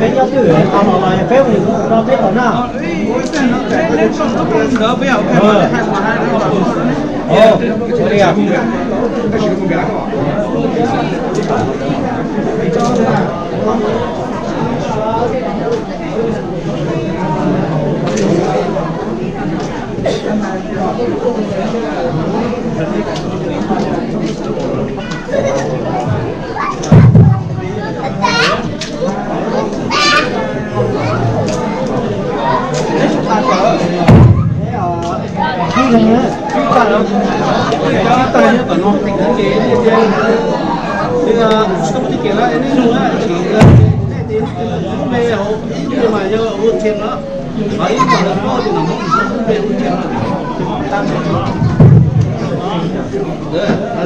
Peb nyob twj ywm no los peb mus no peb tom na.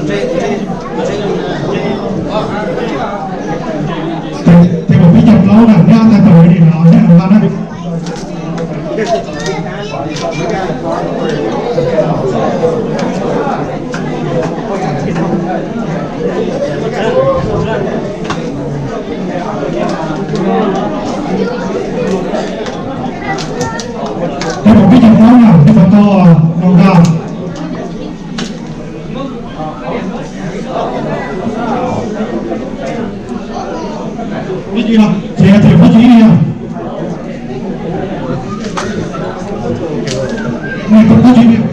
Ces peb cov plaub na, neb ob tag tau li no, neb ua nqa na. Peb cov plaub na, peb cov plaub no nqa. Ib yam, ces yog tias peb tsis ib yam. Neb peb tsis ib yam.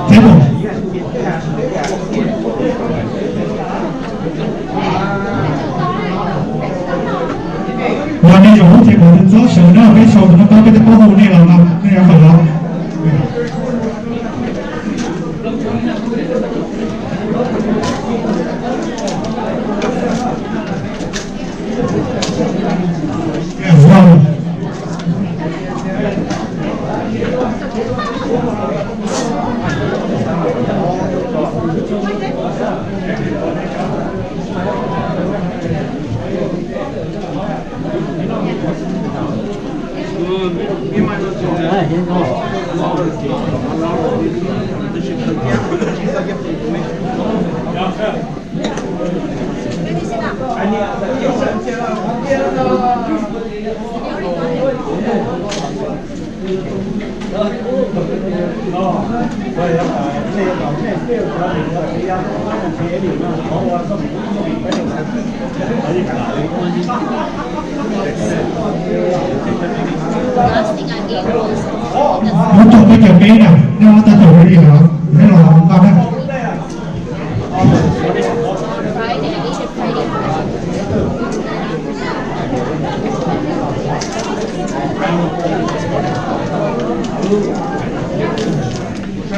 Thiab mus. Yog nej yuav hlub ces kom tus txob sawv na, peb sau tus no pab peb thiaj paub hu nej los no, nej yuav kom los. Muab tso peb cov peb na, nej muab tag tawm li os, neb los nqa na.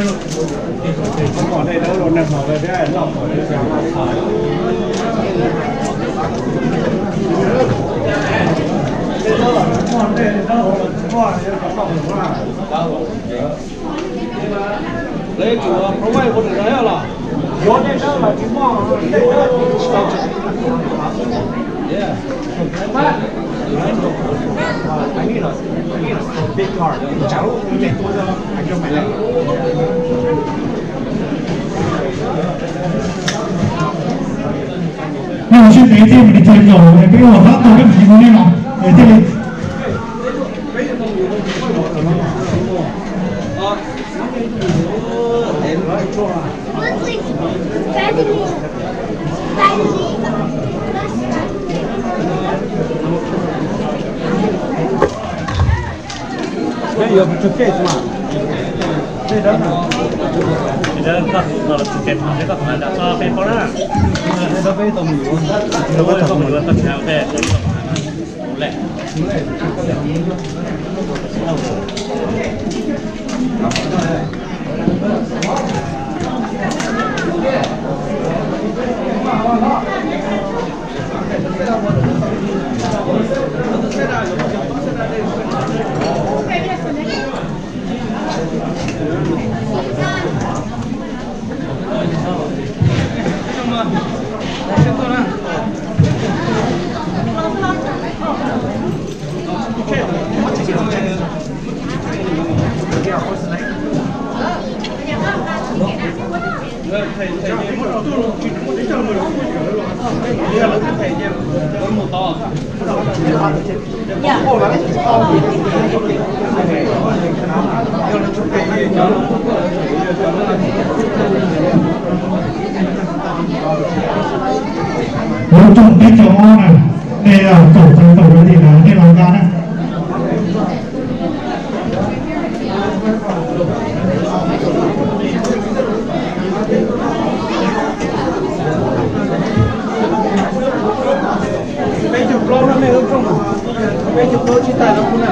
Lawv yuav tsum provide ua ntawm no los? Yuav tej dawb los tsis muaj, tej dawb tsis tau. Yeah. I need a, I need a big car. Tsam ub me tuaj, I don't mind that. Nej ua siab ntev thiab, mus li caug caum peb ua tab tom peb mus li nej no thiaj li. Lub rooj peb caug ob na, nej kaum txog kaum yog li na, nej los nqa na. Peb caug plaub no, nej lub rooj, peb caug plaub tsis tas no kuv na.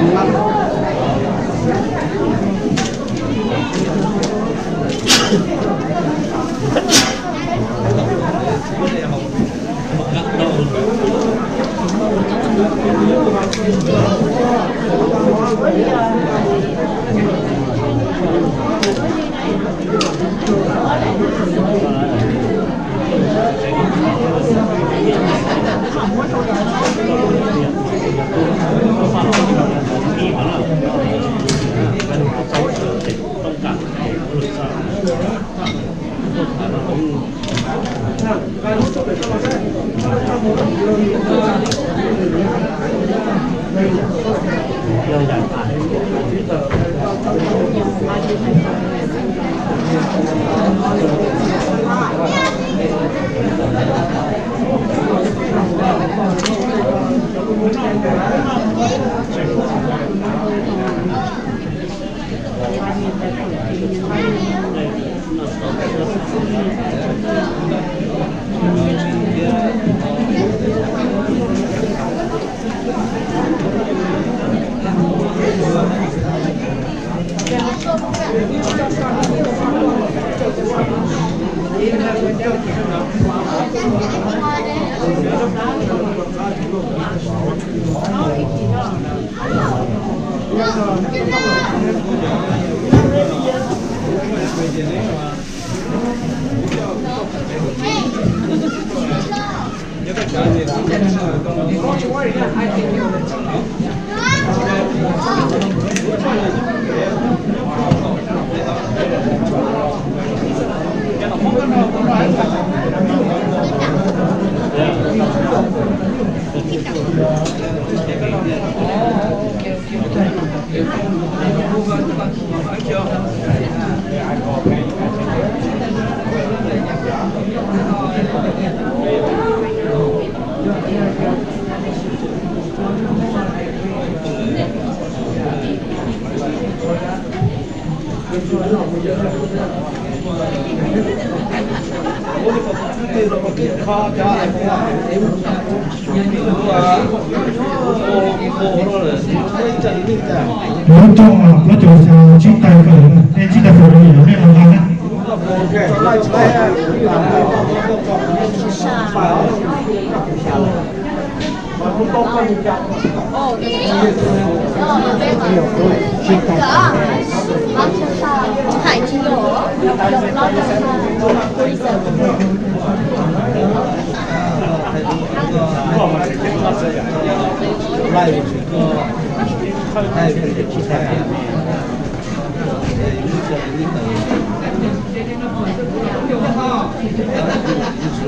Lub rooj plaub caug xya tsib tais kawm na. Tsis tau pum rau yus nej mus nqa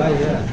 na.